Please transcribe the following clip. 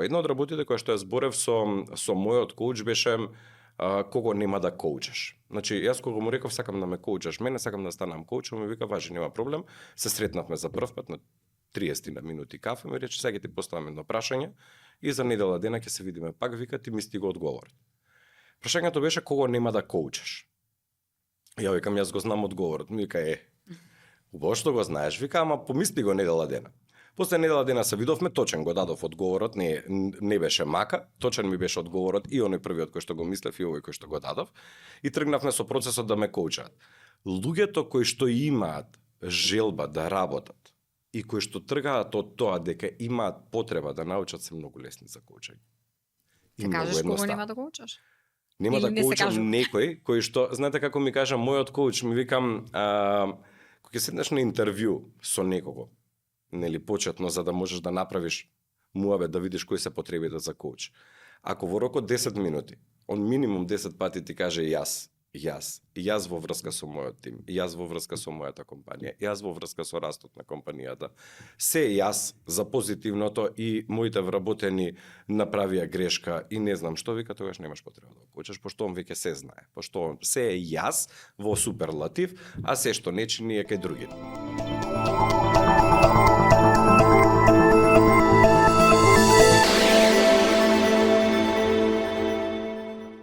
Една од работите која што ја зборев со мојот коуч беше кого нема да коучаш. Значи, јас кога му реков сакам да ме коучаш, мене сакам да станам коуч, ми вика важи нема проблем. Се сретнавме за прв пат на 30 на минути кафе, ми рече сега ќе ти поставам едно прашање и за недела дена ќе се видиме пак, вика ти ми стига одговорот. Прашањето беше кого нема да коучаш. Ја викам јас го знам одговорот, ми вика убаво што го знаеш, вика ама помисли го недела дена. После недела дена се видовме, точен го дадов одговорот, не беше мака, точен ми беше одговорот и оној првиот кој што го мислев и овој кој што го дадов и тргнавме со процесот да ме коучаат. Луѓето кои што имаат желба да работат и кои што тргаат од тоа дека имаат потреба да научат се многу лесни за коучање. Се кажеш кого нема да коучаш? Нема да коучам некој кој што, знаете како ми кажа мојот коуч, ми викам, кога ќе седнеш на интервју со некого, нели почетно за да можеш да направиш муабет да видиш кои се потребите за коуч. Ако во рок од 10 минути, он минимум 10 пати ти каже јас во врска со мојот тим, јас во врска со мојата компанија, јас во врска со растот на компанијата, се јас за позитивното и моите вработени направија грешка и не знам што, вика тогаш немаш потреба да коучаш, пошто он веќе се знае, пошто он се е јас во суперлатив, а се што не чини е кај другите.